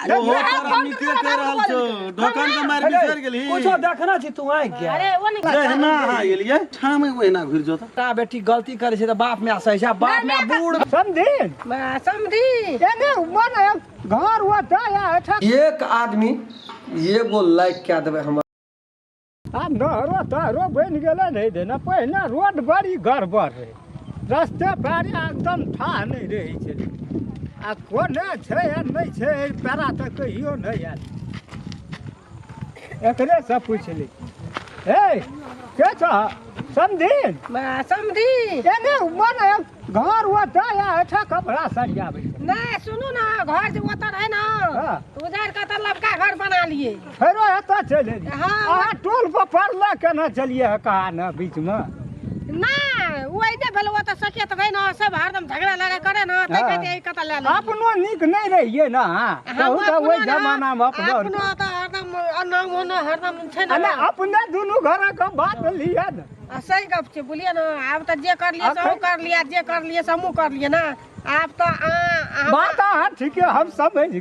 ओहो तोरा नीके कहि रहल छौ ढोकन के मारि बिसरि गेलही कुछो देखना छी तू आँखि के अरे ओ नहीं जहिना अहाँ एलियै ठामे ओहिना घुरि जो तऽ बेटा बेटी गलती करे छै तऽ बाप माय सही छै आ बाप माय बूढ़ समझी समझी एने मन घर ओतऽ या एठा एक आदमी एगो लाइक कए देबै हमर आब नहरो तहरो बनि गेलै नहि देना पहिने रोड बड़ी गड़बड़ रहै रस्ते पैरे एकदम ठाह नहि रहै छलै आ कोने छै आ नहि छै एहि पैरा तऽ कहियो नहि आयल एकरेसँ पूछि ली हे के छह समधिन समझी एने मन घर ओतऽ या एठा कपड़ा सरियाबै छै नहीं सुनू ना घर जे ओतऽ रहे ना हाँ। तो उधार के तऽ लबका घर बना लिए फेरो एतऽ चलि एलियै हाँ। अहाँ टोल पर पड़ले केना चलियै कहा ने बीचमे ना ओ ऐने भेल ओतऽ सकेत रहे ना सब हरदम झगड़ा लड़ाई करे ना तै हाँ। कहते एहि कतऽ लए लेलियै। अपनो नीक नहि रहियै ने अहाँ हम कहू तऽ ओहि अपनो ना- जमानामे अपनो अपनो तऽ हरदम अन्ना ओना हरदम छै आ ना नहि अपने दुनू घरक बात लिअ ने आ सही गप छै बुझलियै ने आब तऽ जे कर लिए से कर लिया जे कर लिए से हमहूँ कर लिए ना आब तऽ अहाँ बात अहाँ ठीके हम समझ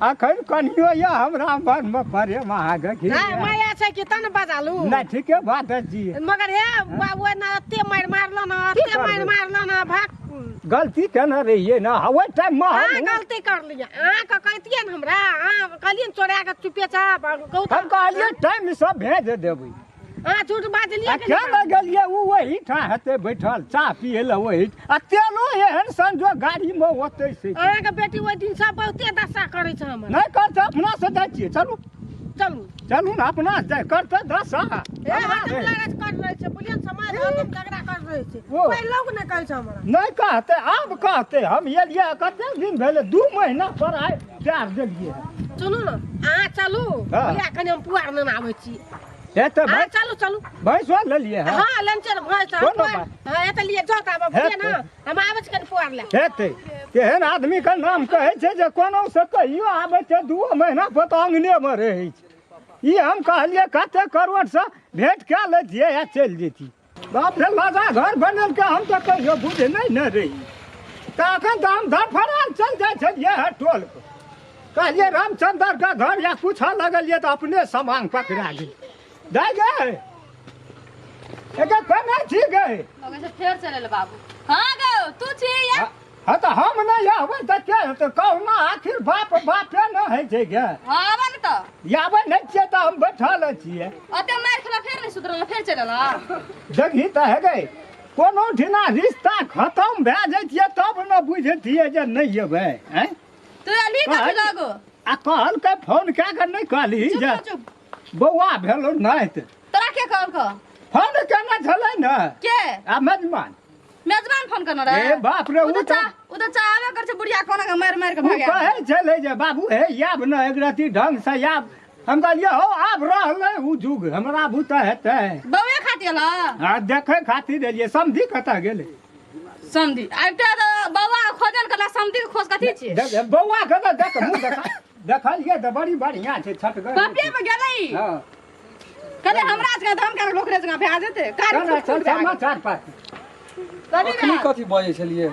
अखन कनियो यऽ हमरा मनमे प्रेम अहाँके की नहि माया छै कि तन बजालू नहि ठीके बात छी मगर हे बाबू ना एते मारि मारलो ना एते मारि मारलो ना भाग गलती केने रहियै ने ओहि टाइममे अहाँ हम गलती कर लियै अहाँके कहितियै ने हमरा अहाँ कहलियै ने चोरा के चुपे चाप कहू हम कहलियै टाइमसँ भेज देबै अहाँ झूठ बाजलियै आ कि केना नहि? गेलियै ओ ओही ठाँ हेतै बैठल चाह पियै लए ओही आ तेलो एहन संजोग गाड़ीमे ओतै से अहाँके बेटी ओहि दिन सब बहुते दशा करै छै हमर नहि करतै अपना से जाइ छियै चलू चलू चलू ने अपना से जाइ करतै दशा ए हरदम लड़ाइ कर रहै छै बुझलियै ने समाज हरदम झगड़ा कर रहै छै ओ। कोइ लोग नहि कहै छै हमरा नहि कहतै आब कहतै हम एलियै कतेक दिन भेलै 2 महीना पर आइ प्यार देलियै सुनू ने अहाँ चलू हँ। बुझलियै कनि हम पुआर नेने आबै छी हे तऽ अहाँ चलू चलू भैंसो लेलियै हँ हँ लेने चलू भैंस कोनो बात। हँ एतऽ लिए जाउ तऽ आब बुझलियै ने हम आबै छी कनि पुआर लए हेतै तेहन आदमीके नाम कहै छै जे कोनो से कहियो आबै छै 2 महीना पर तऽ अङ्गनेमे रहै छै ई हम कहलियै कते करोड़सँ भेंट कए लैतियै आ चलि जैतियै बाप रे लाजा घर बनेलकै हम तऽ कहियो बुझै नहि ने रही तऽ एखन तऽ हम धरफड़ाल चलि जाइ छलियै हर टोलपर कहलियै रामचंद्रके घर या पूछऽ लगलियै तऽ अपने सामान पकड़ा गेल दाइ गे एकर केना छी गे लगै छै फेर चलि एलै बाबू हाँ गौ तू छी या हँ तऽ हम नहि आबै तऽ के हेतै कहुना आखिर बाप बापे ने होइ छै गे हाँ आबऽ ने तऽ आबै नहि छियै तऽ हम बैठल छियै ओते मारि खेला फेर नहि सुधरल फेर चलि एलऽ देखी तऽ हे गे कोनो ठिना रिश्ता खतम भए जैतियै तब ने बुझतियै जे नहि एबै आँय तू अली कथी लगो आ कहलकै फोन कए कऽ नहि कहली चुप जे चुप बौआ भेलौ नहि तऽ तोरा के कहलको फोन केने छलै ने के आ मेजबान मेजबान फोन करने रहे ए बाप रे उ उ तऽ तऽ चा उ तऽ चाहबे कर छै बुढ़िया कोना के मारि मारि के उ भागे कहै छलै जे बाबू हे आब ने एक रति ढंग से आब हम कहलियै हौ आब रहलै उ जुग हमरा बुते हेतै बौए खातिर एलऽ आ देखै खातिर एलियै समधी कतऽ गेलै समधी आबिते तऽ बौआ खोजन करला समधी के खोज कथी छियै देख बौआ के तऽ देख मुँह देखा देखलियै तऽ बड़ी बढ़िआँ छै छटगर कपिया पे गेलै हँ कहले हमरा जकाँ धन कर लोकरे जकाँ भए जेतै कार चल चल समाचार पाती अखनी कथी बजै छलियै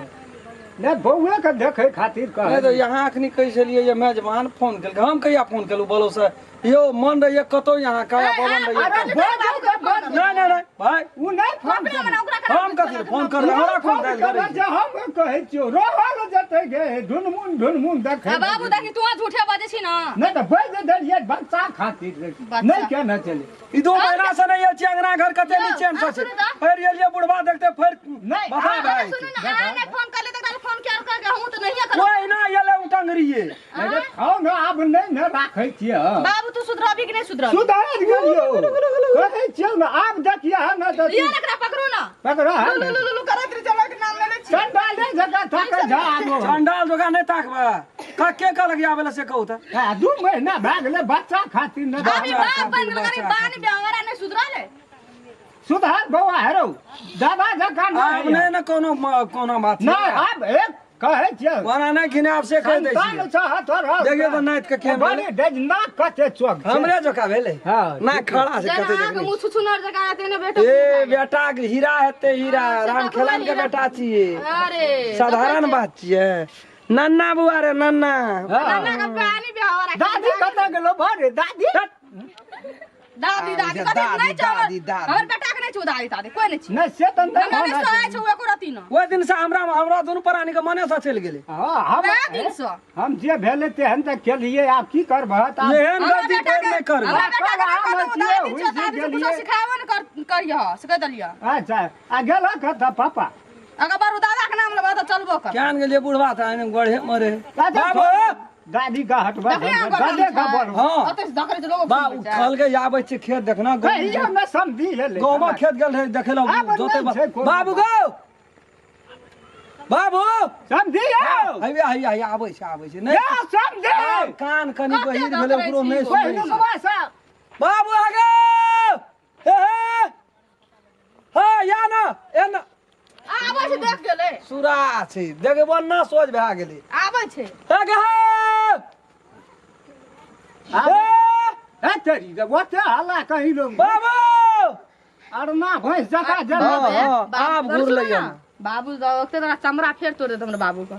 नहि बौए के देखै खातिर नहि तऽ कहै यहाँ अखनी कहै छलियै जे मेजबान फोन केलकै हम कहिया फोन केलहुँ बोलो से यौ मन रहैए कतौ यहाँ कहिया बोलन रहैए अरे बजै तऽ बज नहि नहि नहि भाय उ नहि फोन केलकै। हम कथी फोन करबै हमरा कोन दालि करै जे हम कहै छियौ रहल जेतै गे ढुनमुन ढुनमुन देखै बाबू देखी तू झूठे बजै छी ना नहि तऽ बाजि देलियै बच्चा खातिर बच्चा। नहि केने छलै ई 2 महीना से नहीं आयल छी अंगना घर कते नीचे से छै फेर एलियै बुढ़वा देखते फेर नहि, बता भाई सुनू ना अहाँ नहि फोन करले तऽ काल्हि फोन केल कर हमहूँ तऽ नहिये करब कोई ना एलै उटंगरिये नहि खाउ ने आब नहि ने राखै छियै बाबू तू सुधरबी कि नहि सुधरबी सुधारि गेलियौ कहै छियौ ने आब देखियै ने तऽ लिअ ने एकरा पकड़ू ना पकड़ा लू लू लू करैत रही चलक नाम लेने छी चंडाले जकाँ थाकै जा आबो चंडाल जोगा नहि ताकबे कके कहलक आबै लए से कहू तऽ आ, 2 महीना भए गेलै बच्चा खातिर नहि अभी बच्चा बाप खातिर, बन गेल बच्चा बान ब्यावरा नहि सुधरल है सुधार बौआ हेरौ दादा जकाँ आब नहि नहि ने कोनो कोनो बात नहि आब एक कहै छियै ओना नहि घिनायब से कहि दै संतान छियै छह तोरा देखियौ तऽ नाति के केहन बड़ी डेजना कते चौक छै। हमरे जोका भेलै हँ, ना खड़ा छै जेना कते अहाँके देखने मुँह छुछुनर जकाँ हेतै ने बेटा ए बेटा के हीरा हेतै हीरा हाँ, से राम तऽ खेलन के हीरा। बेटा छियै अरे साधारण बात छियै नन्ना बुआ रे नन्ना। नन्ना के पानी बिहावा राख। दादी कतऽ गेलो भरे दादी? दादी दादी कथी नहीं छौ दादी, दादी। हमर बेटा के नहीं छौ दादी दादी कोई नहीं छौ। नहि से तऽ नहि हमरा नहीं होना सोहाय छौ एको रति न। ओहि दिन से हमरा हमरा दुनू प्राणी के मने से चलि गेलै। हँ, हम वएह दिन से हम जे भेलै तेहन तऽ केलियै, आब की करबह तऽ आब? एहन हमरा गलती बेटा फेर के नहि करबै। हमरा बेटा के आब नहि कहतौ छियै, दादी छौ हुइ दादी से गेलियै। कुछो सिखाबो न कर करियह से कहि देलियह। अच्छा आ गेल कतऽ पापा? अगर बारू दादा के नाम लेबह तऽ चलबो कर। केहन गेलियै बुढ़वा तऽ एहन गढ़े मरे। अच्छा, बाबू दादी का हटबा देखलियै अहाँ दादे का गोदाम बोलू। छै? हँ। ओतऽ से धकरै छै लोगो बाबू सुनबै छै। कहलकै आबै छै खेत देखना कहियो ने समझी एलै। गहुमा खेत गेल रहे देखे लए आब जोते नहि छै कोनो। बाबू गौ बाबू समझी यौ हैया हैया हैया आबै छै आबै छै नहि यौ समझी आब कान कनि कते बहिर धकरै भेलै ओकरो छी नहि गो? सुनै पहिने छै। सुबह से बाबू आगे हे हे हँ या ना ए ना आबै छै देख गेलै। सुरा छै देखबो ना सोझ भए गेलै। आबै छै। हे गे हे हे तेरी रे ओते हल्ला कहीं लोग बाबू अरना भैंस जकाँ जेना हँ, हँ, बाबू, आब घुरलै सुन ना, हन। बाबू देखते तोरा चमड़ा फेर तोड़ देत हमरा बाबू के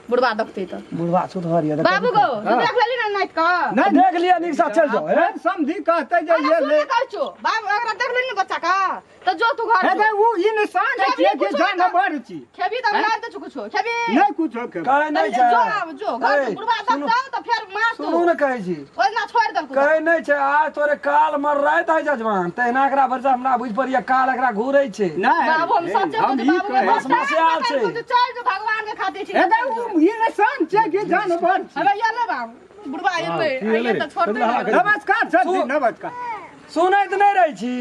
बुढ़वा देखते तऽ। बुढ़वा सुधर ये बाबू गो तू देख लेली ना नाइत के? नहि देख लिअ नीक सँ चलि जाओ। हे फेर समझी कहतै जे अरे ये सुन ले ने कहै छौ बाबू एकरा देख लेली ना बच्चा के तऽ जो तू घर हे जो। उ इंसान खेबही छियै कि कुछो जानवर छी? खेबही तऽ हम दै छौ कुछो खेबही नहि कुछो खेबै। कहै नहि छै। जो आब जो घर ए, से बुढ़वा सुनू देखतौ तऽ फेर मारतौ। सुनू ने कहै छी ओहि दिना छोड़ि देलकौ। कहै नहि छै आज तोरे काल मर राति है जजमान तहिना एकरा भरिसँ हमरा बुझि पड़ैया काल एकरा घूरै छै। नहि बाबू हम सच्चे हम कहै ई छी बाबू कहै बस मसियाल छै। चल जो भगवान के खातिर छी। हे उ इंसान छियै कि जानवर छी? अबे ये ले बाबू बुढ़वा एलै आइए तऽ छोड़तै नहि। नमस्कार सर जी नमस्कार। सुनैत नहि रहै छी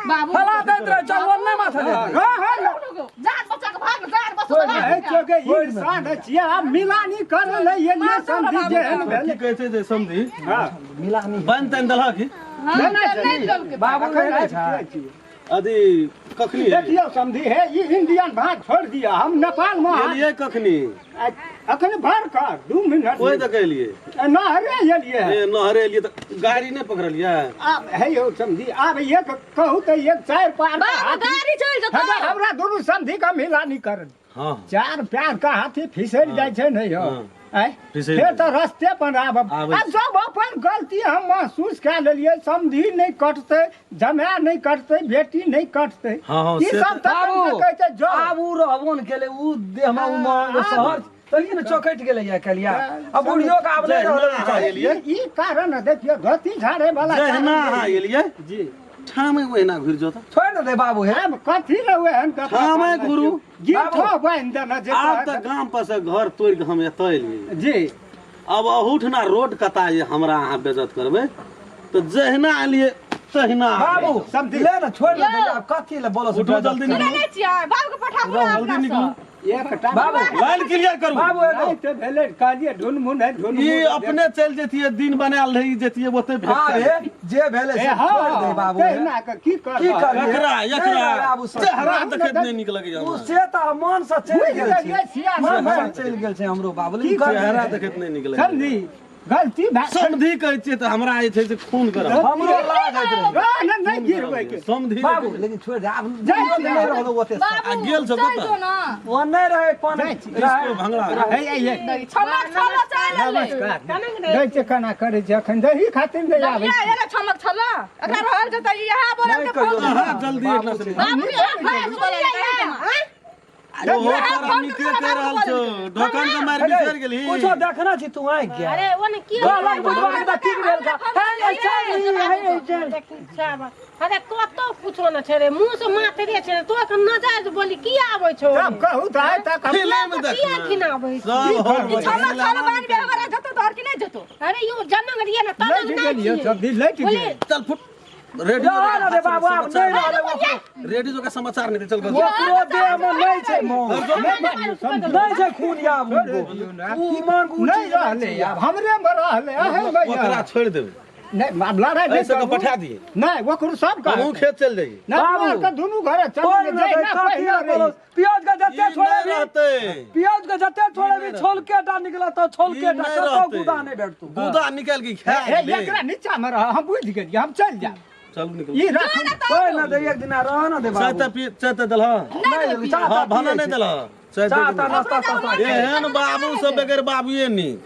बाबू फला दैत रहै चल ओ नहि माथा दैत रहै। हँ हँ जान बच्चा के भाग जान बस कहै छियै कि इंसान छियै आब मिलानी करै लए एलियै समझी जेहन भेलै। की कहै छै जे समझी हँ मिलानी बन तन देलह की? नहि देलकै। बाबू अखन नहि आबि छै। छियै। अथी कखनी देखियौ समझी हे ई इंडियन भात छोड़ि दिअ हम नेपालमे एलियै कखनी? अखन भर कर 2 मिनट ओहि दऽ के एलियै? नहरे एलियै। ए नहरे एलियै तऽ गाड़ी नहि पकड़लियै? आब हे यौ समझी आब एक कहू तऽ एक चारि पार के बाबू हाथी गाड़ी चलि हे जेतौ। हमरा दुनू समझी के मिलानी कर हँ चार प्यार का हाथी फिसरि जाइ छै ने यौ हँ। आँय? फिसरि फेर जाइ। तऽ रस्ते पर आब आबै आ जब अपन गलती हम महसूस कए लेलियै समधी नहि कटतै जमाए नहि कटतै बेटी नहि कटतै हँ, हँ, ई से सब तऽ- तऽ बाबू कहै छै जो आब उ रहबो ने केले उ देहमे उमंग शहर तहिए ने चौकटि गेलै या कलिया आ बुढ़ियो के आब नहि रहलै जहिना अहाँ एलियै ई कारण देखियौ धोती झाड़े वाला जहिना अहाँ एलियै जी ठामे ओहिना घुरि जाउ तऽ छोड़ि ने दे बाबू हे। आब कथी रहै एहन कथा ठामे घुरू। गिठो बान्हि देने जे आब तऽ गाम पर से घर तोड़ि कऽ हम एतऽ एलियै। जी अब अहूठना रोड कता जे हमरा अहाँ बेजत करबै तऽ जहिना एलियै तहिना बाबू समझी। ले ने छोड़ि ने दे आब कथी ले बोलो से उठू जल्दी सुनै निकलू नहि छियै बाबू के पठाबू ने जल्दी अपना निकलू सँ। एकटा बाबू लाइन क्लियर करू। बाबू एगो नहि तऽ भेलै कहलियै ढुनमुन है ढुनमुन ई अपने चलि जैतियै दिन बनायल रही जैतियै ओते भेट आब कए हे जे भेलै ए से हँ छोड़ि दे बाबू हे। तहिना कऽ की की करब करबै? एकरा नहि एकरा रहलै आब उ सब। चेहरा देखैत नहि नीक लगैया उ हमरा। से तऽ मन से चलि बुझि गेल छै गेलियै सिया मन से। से चलि गेल छै हमरो बाबू की लेकिन गलती चेहरा देखैत नहि नीक लगैया। समझी गलती भए समधी कहै छियै तऽ हमरा जे छै से खून गरम हमरो लाज होइत रहै। रह ने नहि गिरबै के समधी बाबू लेकिन छोड़ि दे आब जाइ छी। नहि रहलो ओते बाबू आ गेल छौ चलि कतऽ? जो ने। ओ नहि रहै पानि जाइ छी। डिस्को भंगड़ा हे हे हे देखी, छमक छलो चलि एलै। नमस्कार दै छै केना करै छै अखन दही खातिर नहि आबै देखियै, एलै छमक छलो एकरा रहल छै तऽ इएह बोलल नहि के कहियौ। फोन अहाँ जल्दी एकरा से निकलू। बाबू इएह फोन बोलल के ओहो तोरा नीके कहि रहल छौ ढोकन के मारि बिसरि गेलही। कुछो देखना छी तू आँखि के अरे ओ ने की कहलक बुढ़वा के तऽ ठीक भेल का हे चल हे चल। देखी साहब अरे कतौ कुछो न छै रे मुँह से माथरे छै तो एखन नजायज बोली की आबै छौ तब कहू तऽ आइ तक हम फिल्म किया देखना घिनाबै छै? सब हॉल ई छमक छलो बानि बेहवर जेतौ तऽ आओर कि नहि जेतौ? अरे यो जनक रहियै ने तनक लैट नहि गेलियै छियै समधी लैट गेल। चल फुट रेडियो रहऽ ने रे बाबू आब नहि रहलै ओकरो। रेडियो का समाचार नहीं चल ओकरो देह मे नहि छै मोन नहि छै खून आब उ उमंग उ नहि चीज रहलै आब हमरे मे रहलै अहे मे ओकरा छोड़ि देबै नहि आब लड़ाइ नहि एहि सबके करू। पठा दियै। नहि ओकरो सब हमहूँ कहत खेत चलि जाइए। नहि बाबू। बाबू के दुनू घरे चल छोड़ ने जाइ दे ना कथी पहिने ले बोलो रही। प्याज के ई जते नहि छोड़ेबी रहतै प्याज के जते छोड़ेबी छोलके टा निकलत छोलके ई टा नहि कतौ रहतै। गुदा नहि भेटतौ। गुदा निकालि के खा हे गेलै। एकरा नीचा मे रह हम बुझि गेलियै हम चलि जायब चलू निकलू। ई राख कोई ना दे एक दिन रह ना दे चाय बाबू। तऽ पी चाय तऽ देलह? नहीं देलकै, चाह हँ ताह भने पियै नहि छै। देलह चाय चाह दे ता नाश्ता तास्ता एहन बाबू सब बगैर बाबुए नीक।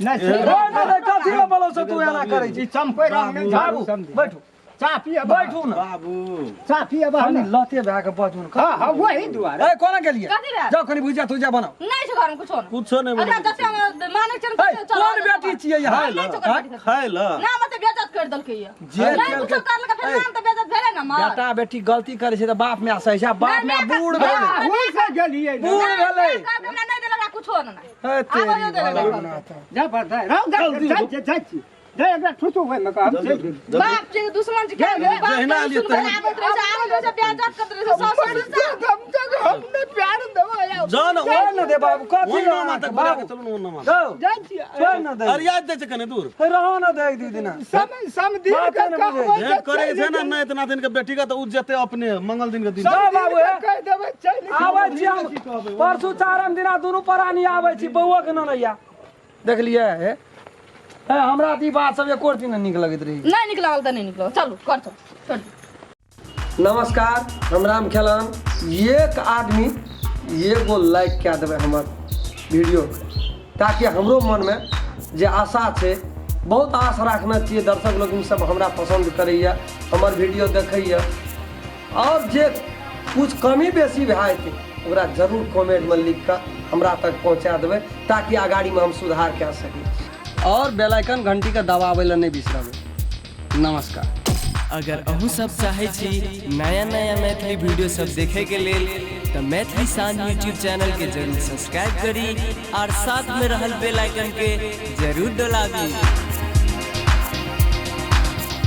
नहि से ए, नहि, नहि, कथी लए बोलो से तू एना करै छी? ई चम्पै रंग नहि झाड़ू बाबू समझी। बैठू। चाह पियब। बैठू ने। बाबू चाह पियब हम। कनी लते भए के बजू ने। हँ हँ, वही दुआरे। ए, कोना गेलियै? कथी भेल? जाउ कनी भुजिया तुजिया बनाउ। नहि छै घरमे कुछो नहि। कुछो नहि एकरा बनेबै। जते हम मानै छियनि ए, तते चल। कोन बेटी छियै यहाँ? नहि छै ओकर बेटी। खाय ल। नाम तऽ बेइज्जत करि देलकै ये। जे नहि केलकै- कुछो करलकै, फेर ए, नाम तऽ बेइज्जत भेलै ने हमर। बेटा बेटी गलती करै छै तऽ बाप माय सही छै आ बाप माय बूढ़ भेलै। ओहि से गेलियै ने। बूढ़ भेलै। कहलकै हमरा नहि देलक कुछो नहि। हे तेरी आबो देलक। भला नाथ। जा पड़तै रौ, जा जाइ छी, जाइ छी, जा एकरा ठुसू ओहिमे कऽ, हम चलि गेली। बाप के दुश्मन छै के बाप जहिना के एलियै दुश्मन तहिना। आबैत रहै छै, आबैत रहै छै, बेइज्जत करैत रहै छै, ससुर से। हम नहि प्यार देबै आब। जान छोड़ ने दे बाबू, कथी ओन्ना लए माता बाबू? चलू ने ओन्ना माता। जाउ, जाइ छी। छोड़ ने दे। अरिया दै छै कने दूर। हे, रहो ने दे एक दू दिना। समय समझी बाते के ने बुझै। कहबै भेंट करै छै ने नाति नातिन के बेटी के तऽ उ जेतै अपने मंगल दिन के दिन। जाउ बाबू, हे। कहि देबै चलि। आबै छी हम परसू चारम दिना, दुनू प्राणी आबै छी बौआ के ननैया। देखलियै? हे हे, हमरा तऽ ई बात सब एको दिन नहि नीक लगैत रहै। नहि नीक लागल तऽ नहि नीक लागल, चलू कर, चलू छोड़ दियौ। नमस्कार, हम राम खेलान। एक आदमी एगो लाइक कए देबै हमर वीडियोके, ताकि हमरो मनमे जे आशा छै, बहुत आश राखने छियै, दर्शक लोकनि सब हमरा पसन्द करैए, हमर वीडियो देखैए, आओर जे कुछ कमी बेसी भए जेतै ओकरा जरूर कमेंटमे लिख कऽ हमरा तक पहुँचा देबै, ताकि अगाड़ीमे हम सुधार कए सकी। आओर बेल आइकन घंटीके दबाबै लए नहि बिसरबै। नमस्कार। अगर अहूँ सब चाहै छी नया नया मैथिली वीडियो सब देखे के लेल तऽ मैथिली शान यूट्यूब चैनल के जरूर सब्सक्राइब करी और साथ में रहल बेल आइकन के जरूर डोलाबी।